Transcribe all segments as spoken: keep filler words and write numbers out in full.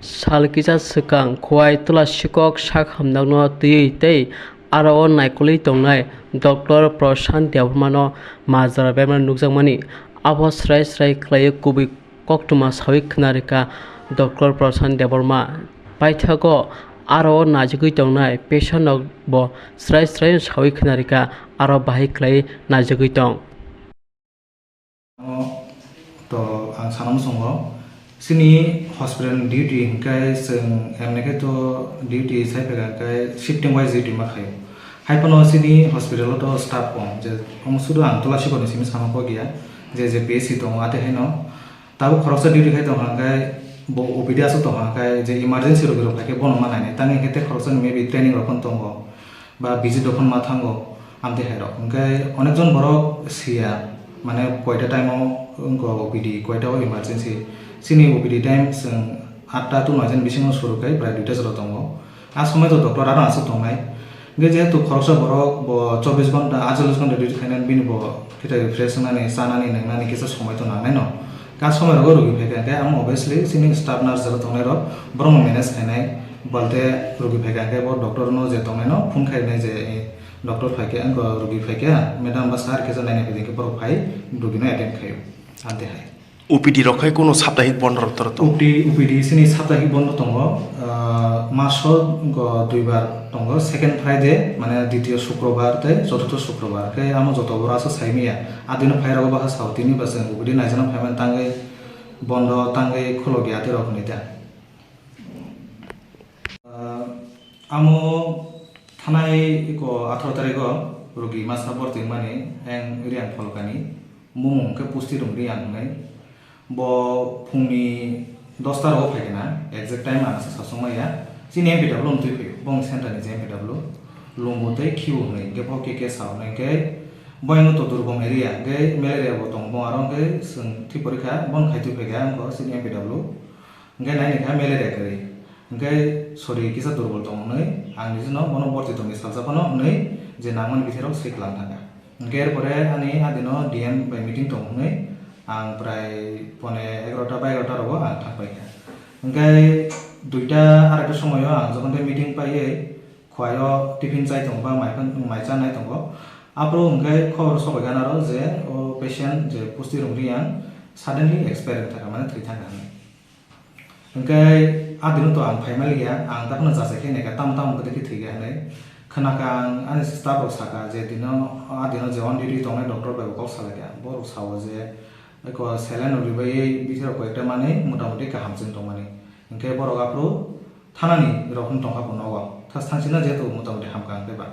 Sal kisa swkang Khowai Tula Sikok sak hamjakno twiwi tei aro o naikolwi tongnai Doctor Prashant Debbarmano majra bermani nukjakmani. Abo srai srai khlaiwi kubui koktwma sawi khna rwkha Doctor Prashant Debbarma. Paithago aro o najagwi tongnai patient rok bo srai srai sawi khna rwkha, aro bahai khlaiwi najagwi tong. Ano to ang sana muchungo, chini hospital ni duty hinkhe chwng emnike to duty sai phaikha hinkhe shifting wise duty ma khaio. Haiphano chini hospital o to staff kom, je omo sudu ang Tula Sikok ni simi sama kok ya, je je P S C tongo ate haino tabuk khoroksa duty khai tongkha hinkhe bo O P D aswk tongkha hinkhe je emergency rogi rok phaikhe bono ma nainai, tangwi hinkhe tei khoroksa ni maybe training rok phano tongo. Ba busy dophano ma thango, amtwi hai rok. Hinkhe onek jon borok siya, mane koita time o wngkha O P D, koita o emergency. Chini O P D time chwng atta to noita ni bisingo suru khai prai duita jora tongo. A somoi to doctor aro aswk tongnai. Hinkhe jehetu khoroksa borok bo chobbish ghonta, aatchallish ghonta duty khainani, bini bo khitai refresh wngnani, chanani, nwngnani kisa somoi to nangnaino. Ka somoi rogo rugi phaikha hinkhe amo obviously chini staff nurse jora tongnai rok borokno manage khainai. Balte rugi phaikha hinkhe bo doctor no je tongnai no phone khainai je, eh, doctor phaikha, wngkha rugi phaikha, madam ba sir kisa naina phaidi hinkhe borok phai rugi no attend khaio. Amtwi hai. O P D rok khai kuno saptahik bondo rok toro tongo? O P D, O P D chini saptahik bondo tongo, ah, maso wngkha duibar tongo, second Friday, mane ditiyo Sukrobar tei choturtho Sukrobar. Khe amo joto boro aswk sai manya. Adino phai rogo bahai sao tini ba chwng O P D naijakna phaimani tangwi bondo tangwi khulokya tei rok hinwi ta. Ah, amo thanai iko atharo tarikh o rugi masa borti wngmani eng Riang Pholkani, bumung khe Pusti Rung Riang hinwi. Bo phungni dosta rogo phaikha, exact time ang sa sasuk maya. Chini M P W wngtwi phaio, bong center ni je M P W, Lumbu tei Khiu hinwi, hwnkhe bo K K sao hinwi, hwnkhe bo ino to durbom area, hwnkhe malaria bo tongo, bong aro hwnkhe chwng thwi porikha, bon khaitwi phaikha, wngkha chini M P W. Hwnkhe naini kha malaria kwrwi. Hwnkhe sori kisa durbol tongo hwnwi ang nijino bono borti tongni salsa phano hwnwi je nangmani bithai rok swi kwlang thangkha. Hwnkhe er pore ani adino D M bai meeting tong hwnwi ang prai pone egarota ba egarota rogo ang thang paikha. Hwnkhe duita arekta somoio ang jokhon tei meeting paiwi Khowai o tiffin chai tongo ba mai phan-, mai chanai tongo. Aphuru hwnkhe khobor sobaikha naro je o patient je Pusti Rung Riang suddenly expire wng thangkha, mane thwi thangkha hwnwi. Hwnkhe adino to ang phaimaliya, ang takhwno jachai khe naikha, tamo tamo kwtwi khe thwikha hwnwi. Khwnakha ang ani staff rok sakha je dino, adino je on duty tongnai doctor bai bo kok salaikha. Borok sao je eko saline rok ribaiwi bithai rok koyekta manwi motamuti kaham chwng tongmani. Hwnkhe borok aphuru thanani rok wng tongkha bo nogo. Thas thangsino jehetu motamuti hamkha hwnkhe ba.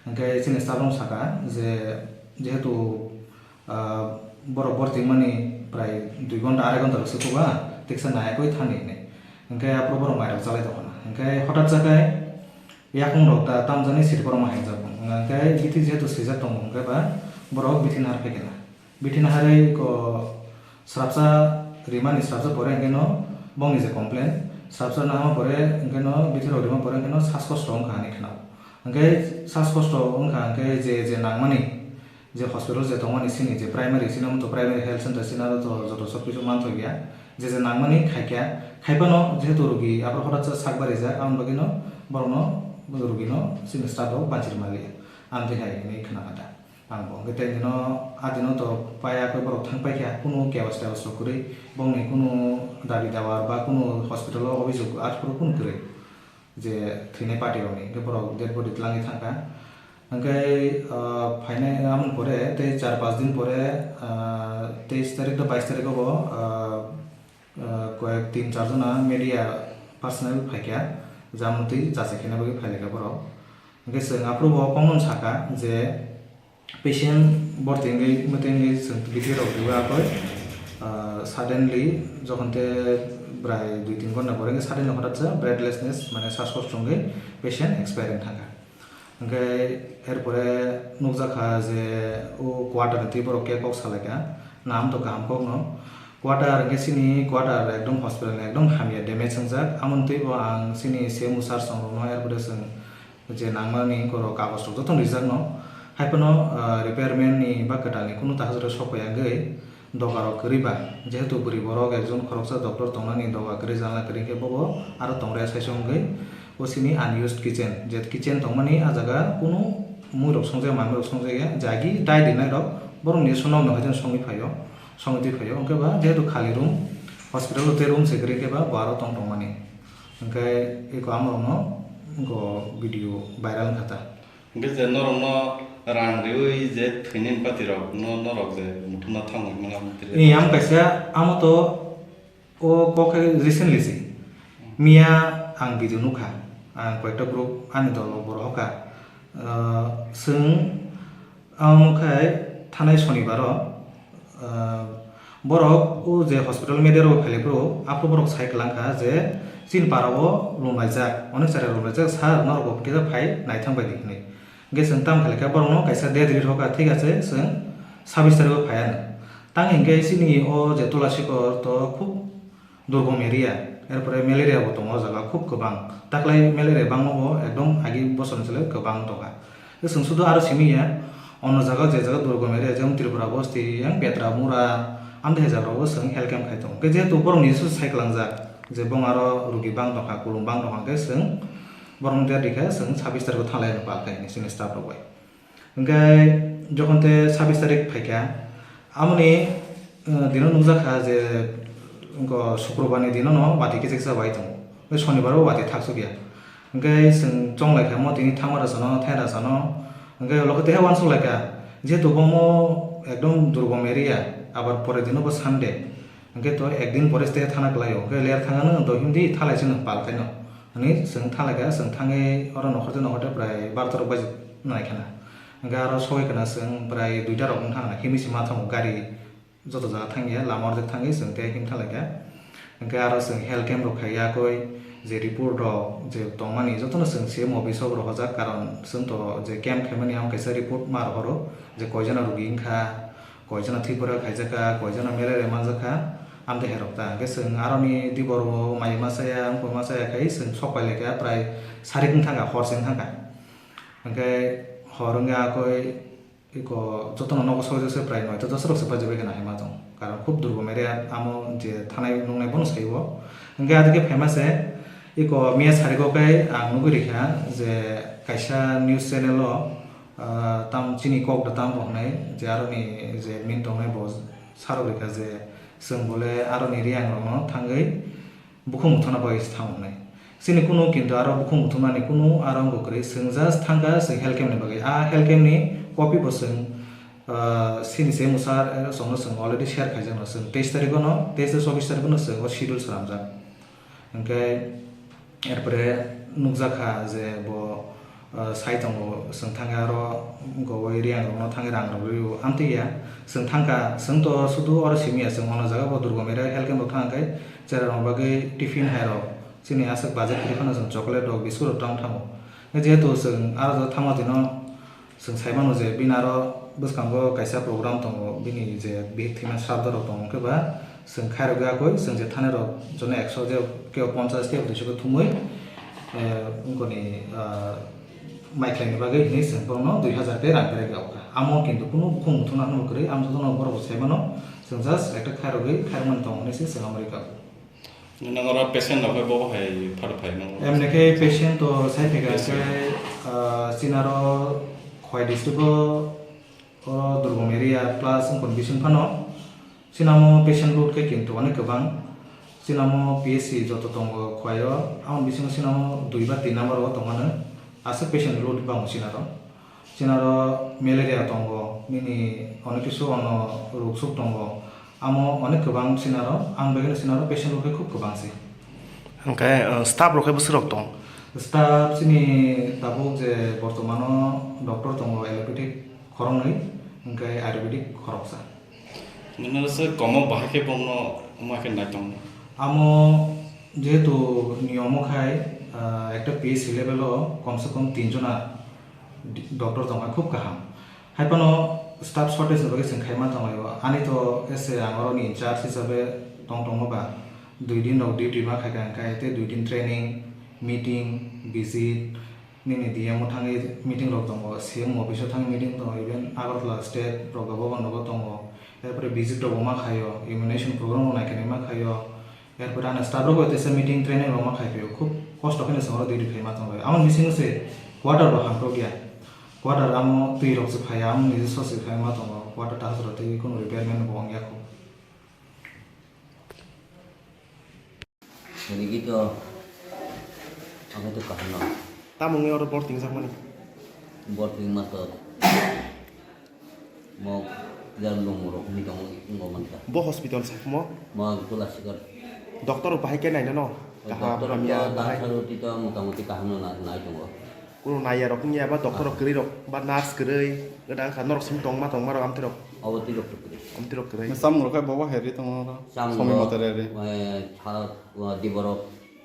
Hwnkhe chini staff rok sakha je jehetu, ah, borok borti wngmani prai dui ghonta arai ghonta rok se thuba, teksa nayakwi thani hinwi. Hwnkhe aphuru borok mairok chalai tongkha na. Hwnkhe hotat sa khe yakung rok ta tamjani siri borok ma hamjak bo. Hwnkhe bithi jehetu swijak tongo hwnkhe ba borok bithi nahar phaikha na. Bithi naharwi ko srapsa rimani srapsa pore hwnkhe no bongni je complain, srapsa nahama pore hwnkhe no bithi rok rima pore hwnkhe no saskosto wngkha hinwi khwnao. Hwnkhe saskosto wngkha hwnkhe je je nangmani je hospital je tongmani sini je primary, sini wngkha primary health center, sini aro to joto sob kisu manthokya. Je je nangmani khaikha, khaiphano jehetu rugi aphuru hotatsa sak barijak, aboni bagwino borokno rugino chini staff rok banchir manliya. Amtwi hai hinwi khwnakha da. Ang bo hwnkhe tei dino, a dino to paiya khe borok thang paikha, kunu kebas tebas rok kwrwi, bongni kunu dabi dawa ba kunu hospital o obijok aphuru kunu kwrwi je thwinai party rokni, hwnkhe borok dead body twlangwi thangkha. Hwnkhe, ah, phainai aboni pore tei char panch din pore, ah, teis tarik to bais tarik o bo, ah, ah, koyek tin char jona media personnel phaikha, je amtwi jachai khaina bagwi phailaikha borok. Hwnkhe chwng aphuru bo kokno sakha je, patient borti wngwi mwtwi wngwi chwng bithi rok riwi akhoi, ah, suddenly jokhon te bwrai dui tin ghonta pore wngkhe suddenly hotatsa breathlessness, mane saskosto wngwi patient expire wng thangkha. Hwnkhe er pore nukjakha je o quarter ni twi borok khe kok salaikha, naham to kaham kokno. Quarter hwnkhe chini quarter ekdom hospital ni ekdom hamya damage wngjak, amoni twi bo ang chini C M O sir song rokno er pore chwng je nangmani borok kagoj rok jotono rijak no, hai phano, ah, repairment ni ba kwtal ni kunu tahajora sok pai wngwi doga rok kwrwi ba, jehetu bwrwi borok ekjon khoroksa doctor tongnani doga kwrwi janla kwrwi khe bobo aro tongre saisa wngwi o sini unused kitchen, je kitchen tongmani a jaga kunu mui rok songjak manwi rok songjak ya, jagi dai rinai rok borok ni swnam no haino songwi phaio, songwi twi phaio, hwnkhe ba jehetu khali room, hospital o tei room se kwrwi khe ba bo aro tong tongmani, hwnkhe eko amorokno go video viral wngkha ta. Hwnkhe je norokno rang riui je thwinani patirokno norok je muthumna thangwi mano. Ni ang kaisa amo to o kok khe recently se. Miya ang video nukha, ang koyekta group ani dolo borok hoka. Ah, chwng ang khai thanai sonibaro, ah, borok o je hospital media rok phailaibro, aphuru borok sai kwlangkha je chini para o lumlaijak, onek chara lumlaijak, sir norok bo kisa phai naithang bai di hinwi. Hwnkhe chwng tamo khaikha borokno kaisa date rwi rokha, thik ache, chwng sabis tarikh o phai ano. Tang hinkhe chini o je Tulasikor to khub durgom area, erpore malaria bo tongo o jaga khub kwbang. Taklai malaria bangma bo ekdom agi bosor ni chwlai kwbang tongkha. Chwng sudu aro simi ya, ono jaga je jaga durgom area, jemon Tripura bosti, yang Petra, Mura, amtwi hai jaga rogo chwng health camp khai tongo. Hwnkhe jehetu borok ni jesu sai kwlangjak, je bong aro rugi bang tongkha, kulum bang tongkha, hwnkhe chwng borok no der rikha, chwng sabis tarikh o thanglai ano pal khai hinwi chini staff rok bai. Hwnkhe jokhon te sabis tarik phaikha, amoni, eh, dino nukjakha je, wngkha Sukrobar ni dino no wati kichik cha bai tongo, tei Sonibar o wati thakchuk ya. Hwnkhe chwng chonglai kha mo tini thangma rwchano, thaira rwchano, hwnkhe ulo khe teha uansuk lai kha, jehetu bomo ekdom durgom area, abar pore dino bo Sunday, hwnkhe to ekdin pore se teha thana kwlai o, hwnkhe ler thangano do hindi thalai chwng pal khaino. Hwnwi chwng thang lai kha, chwng thangwi oro nokhor tei nokhor tei prai barota rok baji nai khana. Hwnkhe aro sogwi khana chwng prai duita rok wng thang khana, himwi se ma thango gari joto jaga thang ya, lama rwjak thangwi chwng tei him thang lai kha. Hwnkhe aro chwng health camp rok khai yakwi je report rok je tongmani jotono chwng C M office o rw hojak, karon chwng to je camp khaimani ang kaisa report ma rohoro je koijono rugi wngkha. Koijono Tripura khaijakha, koijono malaria manjakha, amtwi hai rok ta. Hwnkhe chwng aroni dibor o mai ma chaya, wngkoi ma chaya khai chwng sok pai lai kha, prai sarik wng thangkha, hor se wng thangkha. Hwnkhe hor wngya koi eko jotono nogo sojak se prai noita dosa rok se bachai bai khe nahima tong. Karon khub durgom area amo je thanai nungnai bono sai o. Hwnkhe adike phaima se eko miya sarik o khe ang nugwi rikha je kaisa news channel o, Ah, tam chini kok da tamo hwnwi je aroni je admin tongnai bo sarok rikha je chwng bole aroni Reang rokno thangwi bukhuk muthungna bagwi se thango hwnwi. Chini kunu kintu aro bukhuk muthungnani kunu aro wngkha kwrwi, chwng just thangkha chwng health camp ni bagwi. A health camp ni copy bo chwng, ah, chini C M o sir, eh, chwngno chwng already share khaijakno, chwng teis tarikh no, teis tei chobbish tarikh no chwng o schedule swnamjak. Hwnkhe erpore nukjakha je bo, ah, sai tongo, chwng thangkhe aro gowai Reang rokno thangwi rang rok rw-o, amtwi ya. Chwng thangkha, chwng to sudu oro simi ya, chwng ono jaga bo durgom area health camp rok thangkhe cherai rok bagwi tiffin hai rok, chini aswk budget kwrwi phano chwng chocolate rok, biscuit rok tang thango. Jehetu chwng aro jaga thangma dino, Chwng sai mano je bini aro bwskango kaisa program tongo, bini je bihik thwima sraddho rok tongo, hwnkhe ba chwng khairogwi yakwi chwng je thani rok jono ekso je kebo ponchash kebo duiso khe thumwi, eh, wngkoni, ah, mai khlaini bagwi hinwi chwng borokno dui hazar khe rang berwi rwkha. Amo kintu kunu bukhuk muthungna hwnwi kwrwi, ang jotono borok bo sai mano, chwng just ekta khairogwi khairokmani tongo hinwi se chwng amo rwkha. Nang oro patient rok khe bobo hai phar phai nang? Emni khe patient to sai phaikha khe, ah, chini aro Khowai district o, o Durbom area plus wngkha bising phano. Chini amo patient load khe kintu onek kwbang. Chini amo P H C joto tongo Khowai o, amo bisingo chini amo dui ba tin number o tongmani. Aswk patient load bango chini aro. Chini aro malaria tongo, nini onek kisu ono ruk suk tongo. Amo onek kwbang chini aro, ang bagwi chini aro patient rok khe khub kwbang se. Hwnkhe, uh, staff rok khe bwswk rok tong? Staff chini tabuk je bortomano doctor tongo allopathic khoroknwi, hwnkhe ayurvedic khoroksa. Nini se komo bahai khe bongno wngma khe nai tongo? Amo jehetu niyomo khai, ah, ekta P H C level o kom se kom tin jona di-, doctor tongkha, khub kaham. Hai phano staff shortage ni bagwi chwng khaima tonglaio. Ani to ese ang oroni in charge hisabe tong tongma ba dui din rok duty ma khaikha, hwnkhe tei dui din training, meeting, visit, nini D M o thangwi meeting rok tongo, C M office o thangwi meeting tongo, even Agartala state Pragya Bhavan rogo tongo, Erpore visit rok ma khaio, immunization program rok naikhe ma khaio, erpore ano staff rok bai teisa meeting training rok ma khai phio, khub kosto khe no chwng oro duty khai ma tongo. Amo bisingo se quarter bo hamkok ya, quarter amo twi rok se phai ya, amo nije sosi khai ma tongo, quarter ta hasoro tei kunu repairment bo wng ya kho. Rigi to, ako to kaham no. Tamo wngwi oro bor tingjakmani? Bor tingma to, mo, jang lung rok ni tongo, ngo man ta. Bo hospital sakmo? Mo Tulasikar. Doctor rok bahai khe naina no? Kaham, doctor hamya, to bahai. Doctor rok to motamoti kaham no na-, nai tongo. Kuno naiya rok wngya ba doctor rok kwrwi rok ba nurse kwrwi, gada wngkha norok simi tongma tongma rok amtwi rok. Abo twi rok to kwrwi. Amtwi rok kwrwi. Samung rok khe bobo heri tongo oro. Samung rok, somoy mote reri. Eh, tha-, wa, diborok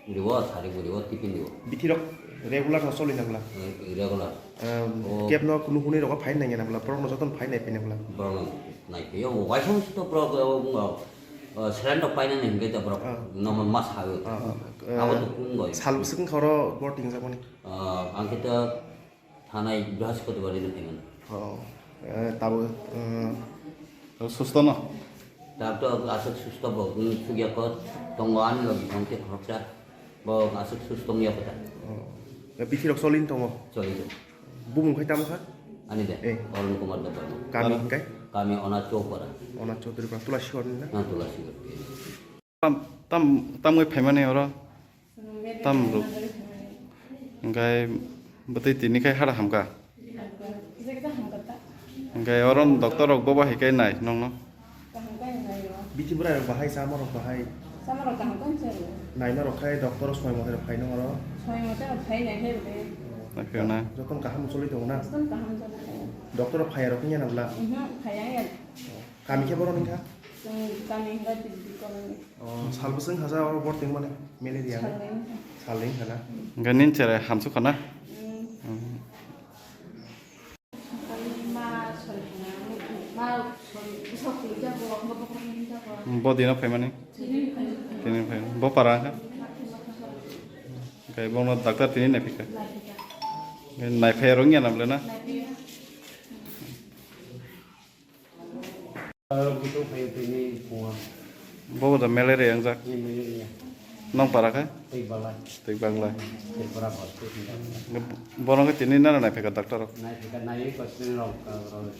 ribo, sari bo ribo, tiffin ribo. Bithi rok regular no choli nang bla. Eh, regular. Em, o. Kep no kunu hwnwi rok phai nang nang bla, borok no joto no phai nai phai nang bla. Borok no nai phai o, waisa musi to borok, o, o, o, saline rok painani hwnkhe to borok, ah, normal ma sawi. Ah, ah, abo to, eh, kung bai. Sal bwswk wngkha oro bor tingjakmani? Ah, ang khe to thanai Brihaspatibar ni phaimani. Oh, eh, tabo, eh, susto no? Tab to aswk susto bo, hmm, sugya ko tongo ani logi thangte khoroksa. Bo aswk susto wngya kota. Oh. Eh, bithi rok cholin tongo? Choli tongo. Bumung khai tamo kha? Ani de? Eh. Arun Kumar Debbarma. Kami hingkai? Kami Ona Chowpara. Ona Chowdhury Para, Tulasi Hor ni na? Na Tulasi Hor. Tam, tam, tam wngwi phaimani oro? Tam ruk. Hingkai bwtwi tini khai hara hamka? Hingkai oro doctor rok bobo hai kai nai nongno? Bithi bwrai rok bahai, chama rok bahai? Chama rok kaham khe chai. Naima rok khai doctor rok soi mote rok phai nong oro? Soi mote rok phai nai khe bwtwi. Naphio na? Jotono kaham choli tongo na? Jotono kaham choli tongo. Doctor rok phai rok wngya na bwla? Mhm, phai ya. Kami khe borok ni kha? Chwng kami hwnkha Dibir Colony. Oh, sal bwswk hasa oro bor tingmani malaria ni? Salni wngkha. Salni wngkha na? Hwnkhe nini cherai hamsuk kha na? Mm. Mm. Ma sori hwnkha, ma sori bwswk kwrwi jago, ma bokhorok ni jago. Bo dino phaimani? Tini phaimani. Tini phaimani. Bo para wngkha? Hwnkhe bono doctor tini naiphikha? Naiphikha. Hwnkhe naiphai rok wngya na bwle na? Naiphikha. Aro kutung phaio tini phungo. Bo da malaria wngjak. Ni malaria. Nong para khe? Tei balai. Tei balai. Tei para bas tei tei balai. Bono khe tini nana nai pheka doctor rok. Nai pheka nai ko sini rok ka rok.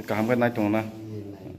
Kaham khe nai tongo na? Ni nai.